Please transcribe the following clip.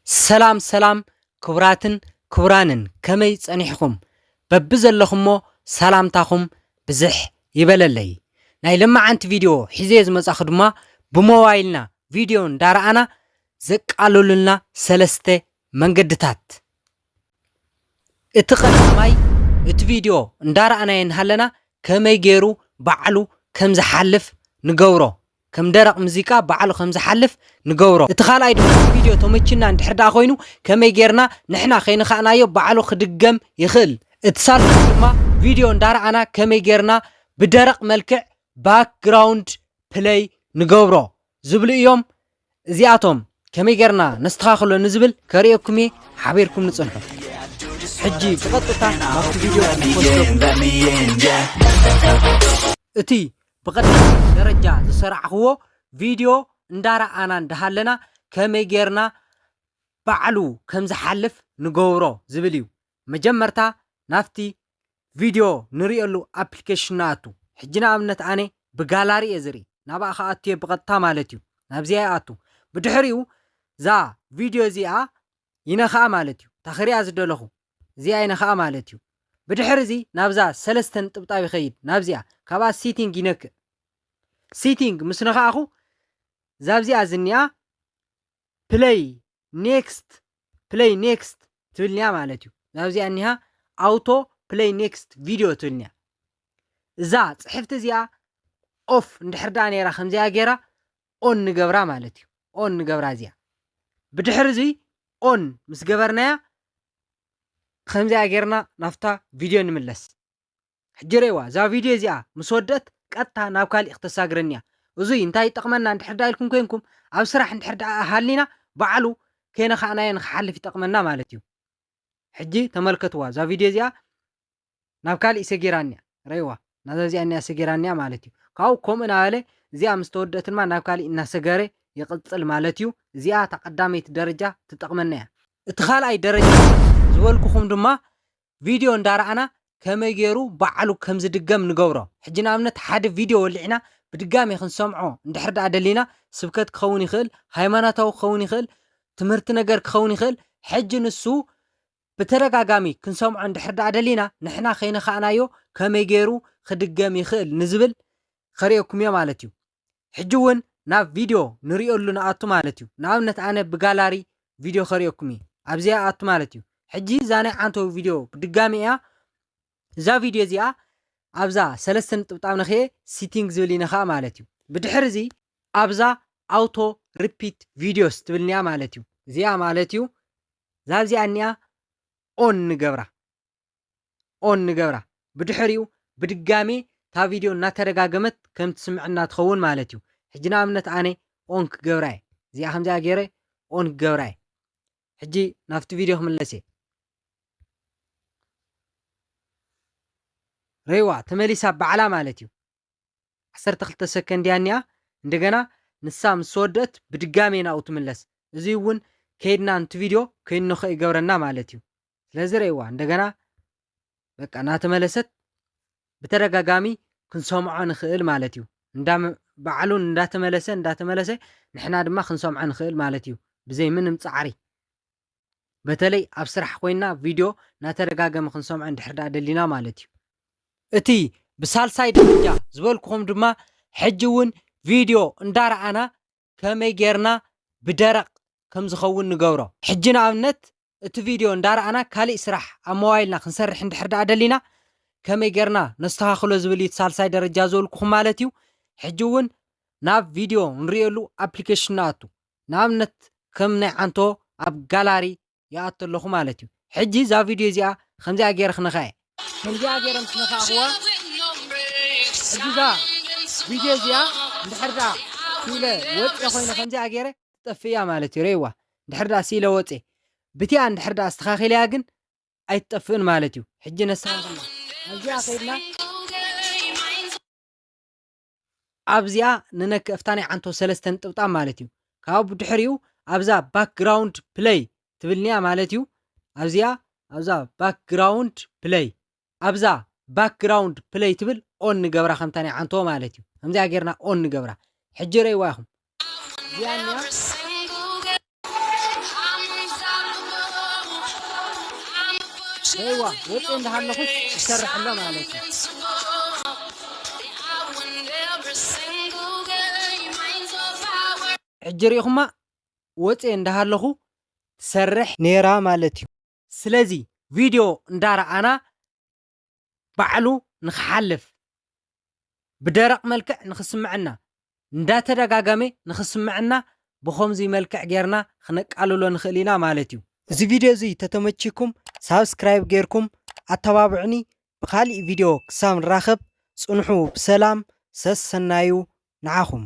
ሰላም ሰላም ክቡራትን ክቡራንን፣ ከመይ ጸኒሕኹም? በብዘለኹሞ ሰላምታኹም ብዝሕ ይበለለይ። ናይ ለማዓንቲ ቪድዮ ሒዘ ዝመጻኹ ድማ ብሞባይልና ቪድዮ እንዳረኣና ዘቃልሉልና ሰለስተ መንገድታት። እቲ ቀዳማይ፣ እቲ ቪድዮ እንዳረኣናዮ እናሃለና ከመይ ገይሩ ባዕሉ ከም ዝሓልፍ ንገብሮ። ከም ደረቕ ሙዚቃ ባዕሉ ከም ዝሓልፍ ንገብሮ። እቲ ካልኣይ ድማ፣ እቲ ቪድዮ ተመችና እንድሕር ደኣ ኮይኑ ከመይ ጌርና ንሕና ከይነኻእናዮ ባዕሉ ክድገም ይኽእል። እቲ ሳልሳይ ድማ፣ ቪድዮ እንዳረኣና ከመይ ጌርና ብደረቕ መልክዕ ባክግራውንድ ፕለይ ንገብሮ ዝብሉ እዮም። እዚኣቶም ከመይ ጌርና ነስተኻኽሎ ንዝብል ከርእየኩም እየ። ሓቢርኩም ንጽንሑ። ሕጂ ብቐጥታ ናብቲ ቪድዮ ንወስደኩም። እቲ ብቐዳማይ ደረጃ ዝሰራዕኽዎ፣ ቪድዮ እንዳረኣና እንዳሃለና ከመይ ጌርና ባዕሉ ከም ዝሓልፍ ንገብሮ ዝብል እዩ። መጀመርታ ናብቲ ቪድዮ ንርእየሉ ኣፕሊኬሽን ንኣቱ። ሕጂ ንኣብነት ኣነ ብጋላሪ እየ ዝርኢ። ናብኣ ክኣቱ እየ ብቐጥታ ማለት እዩ። ናብዚኣ ይኣቱ። ብድሕሪኡ እዛ ቪድዮ እዚኣ ይነኽኣ ማለት እዩ። እታ ክሪኣ ዝደለኹ እዚኣ ይነኽኣ ማለት እዩ። ብድሕሪ እዚ ናብዛ ሰለስተ ነጥብጣብ ይኸይድ። ናብዚኣ፣ ካብኣ ሴቲንግ ይነክእ። ሴቲንግ ምስ ነኽኣኹ፣ እዛ ኣብዚኣ ዝኒኣ ፕለይ ኔክስት፣ ፕለይ ኔክስት ትብልንያ ማለት እዩ። እዛ ኣብዚኣ እኒሃ ኣውቶ ፕለይ ኔክስት ቪድዮ ትብልንያ። እዛ ጽሕፍቲ እዚኣ ኦፍ እንድሕር ደኣ ነይራ፣ ከምዚኣ ገይራ ኦን ንገብራ ማለት እዩ። ኦን ንገብራ እዚኣ። ብድሕሪ እዚ ኦን ምስ ገበርናያ፣ ከምዚኣ ጌርና ናብታ ቪድዮ ንምለስ። ሕጂ ርእይዋ፣ እዛ ቪድዮ እዚኣ ምስ ወደት ቀጥታ ናብ ካሊእ ክተሳግረኒ እያ። እዙይ እንታይ ይጠቕመና እንድሕር ደኣ ኢልኩም ኮይንኩም፣ ኣብ ስራሕ እንድሕር ደኣ ሃሊና፣ ባዕሉ ከይነኻእናዮ ንክሓልፍ ይጠቕመና ማለት እዩ። ሕጂ ተመልከትዋ፣ እዛ ቪድዮ እዚኣ ናብ ካሊእ ሰጊራኒ እያ። ርእይዋ፣ ናዛ እዚኣ እኒኣ ሰጊራኒ እያ ማለት እዩ። ካብኡ ከምኡ እናበለ እዚኣ ምስ ተወደእት ድማ ናብ ካሊእ እናሰገረ ይቕጽል ማለት እዩ። እዚኣ እታ ቀዳመይቲ ደረጃ ትጠቕመና እያ። እቲ ካልኣይ ደረጃ ዝበልኩኹም ድማ ቪድዮ እንዳረኣና ከመይ ገይሩ ባዕሉ ከም ዝድገም ንገብሮ። ሕጂ ንኣብነት ሓደ ቪድዮ ወሊዕና ብድጋሜ ክንሰምዖ እንድሕር ደኣ ደሊና፣ ስብከት ክኸውን ይኽእል፣ ሃይማኖታዊ ክኸውን ይኽእል፣ ትምህርቲ ነገር ክኸውን ይኽእል። ሕጂ ንሱ ብተደጋጋሚ ክንሰምዖ እንድሕር ደኣ ደሊና፣ ንሕና ከይነኻእናዮ ከመይ ገይሩ ክድገም ይኽእል ንዝብል ከርእየኩም እየ ማለት እዩ። ሕጂ እውን ናብ ቪድዮ ንርእየሉ ንኣቱ ማለት እዩ። ንኣብነት ኣነ ብጋላሪ ቪድዮ ከርእየኩም እየ። ኣብዚኣ ኣቱ ማለት እዩ። ሕጂ እዛ ናይ ዓንተው ቪድዮ ብድጋሚ እያ። እዛ ቪድዮ እዚኣ ኣብዛ ሰለስተ ነጥብጣብ ነኽየ ሲቲንግ ዝብል ይነኻ ማለት እዩ። ብድሕሪ እዚ ኣብዛ ኣውቶ ሪፒት ቪድዮስ ትብልንያ ማለት እዩ። እዚኣ ማለት እዩ። እዛ ኣብዚኣ እኒኣ ኦን ንገብራ። ኦን ንገብራ። ብድሕሪኡ ብድጋሜ እታ ቪድዮ እናተደጋገመት ከም ትስምዐና ትኸውን ማለት እዩ። ሕጂ ንኣብነት ኣነ ኦን ክገብራ እየ። እዚኣ ከምዚኣ ገይረ ኦን ክገብራ እየ። ሕጂ ናብቲ ቪድዮ ክምለስ እየ። ርእይዋ፣ ተመሊሳ ባዕላ ማለት እዩ። ዓሰርተ ክልተ ሰከንድ እያ እኒኣ። እንደገና ንሳ ምስ ወደት ብድጋሜ ናብኡ ትምለስ። እዚ እውን ከይድና ነቲ ቪድዮ ከይንነኽኦ ይገብረና ማለት እዩ። ስለዚ ርእይዋ፣ እንደገና በቃ እናተመለሰት ብተደጋጋሚ ክንሰምዖ ንኽእል ማለት እዩ። እንዳ-፣ ባዕሉን እንዳተመለሰ፣ እንዳተመለሰ ንሕና ድማ ክንሰምዖ ንኽእል ማለት እዩ፣ ብዘይ ምንም ጻዕሪ። በተለይ ኣብ ስራሕ ኮይና ቪድዮ እናተደጋገመ ክንሰምዖ እንድሕር ደኣ ደሊና ማለት እዩ። እቲ ብሳልሳይ ደረጃ ዝበልኩኹም ድማ፣ ሕጂ እውን ቪድዮ እንዳረኣና ከመይ ጌርና ብደረቕ ከም ዝኸውን ንገብሮ። ሕጂ ንኣብነት እቲ ቪድዮ እንዳረኣና ካሊእ ስራሕ ኣብ ሞባይልና ክንሰርሕ እንድሕር ደኣ ደሊና ከመይ ጌርና ነስተኻኽሎ ዝብል እዩ እቲ ሳልሳይ ደረጃ ዝበልኩኹም ማለት እዩ። ሕጂ እውን ናብ ቪድዮ ንርእየሉ ኣፕሊኬሽን ንኣቱ። ንኣብነት ከም ናይ ዓንቶ ኣብ ጋላሪ ይኣቱ ኣለኹ ማለት እዩ። ሕጂ እዛ ቪድዮ እዚኣ ከምዚኣ ገይረ ክነኽኣ እየ። ከምዚኣ ገይረ ምስ ነኻእኽዋ፣ ሕጂ እዛ ቪድዮ እዚኣ እንድሕር ደኣ ስኢለ ወፅየ ኮይነ ከምዚኣ ገይረ ትጠፍእ እያ ማለት እዩ። ርእይዋ፣ እንድሕር ደኣ ስኢለ ወፅየ። ብቲኣ እንድሕር ደኣ ኣስተኻኺለያ ግን ኣይትጠፍእን ማለት እዩ። ሕጂ ነስተኻኽላ። ኣብዚኣ ከይድና ኣብዚኣ ንነክእ፣ ኣብታ ናይ ዓንቶ ሰለስተ ነጥብጣብ ማለት እዩ። ካብኡ ብድሕሪኡ ኣብዛ ባክግራውንድ ፕለይ ትብልንያ ማለት እዩ። ኣብዚኣ፣ ኣብዛ ባክግራውንድ ፕለይ፣ ኣብዛ ባክግራውንድ ፕለይ ትብል ኦን ንገብራ፣ ከምታ ናይ ዓንቶ ማለት እዩ። ከምዚኣ ጌርና ኦን ንገብራ። ሕጂ ረእይዋ ኢኹም። እዚኣ እኒኣ። እዋ፣ ወፂ እንዳሃለኹ ትሰርሕ ኣላ ማለት እዩ። ሕጂ ሪኢኹማ፣ ወፂ እንዳሃለኹ ትሰርሕ ነይራ ማለት እዩ። ስለዚ ቪድዮ እንዳረኣና ባዕሉ ንክሓልፍ፣ ብደረቕ መልክዕ ንክስምዐና፣ እንዳተደጋገመ ንክስምዐና፣ ብኸምዚ መልክዕ ጌርና ክነቃልሎ ንኽእል ኢና ማለት እዩ። እዚ ቪድዮ እዚ ተተመቺኩም ሳብስክራይብ ጌርኩም ኣተባብዕኒ። ብኻሊእ ቪድዮ ክሳብ ንራኸብ ጽንሑ ብሰላም፣ ሰሰናዩ ንዓኹም።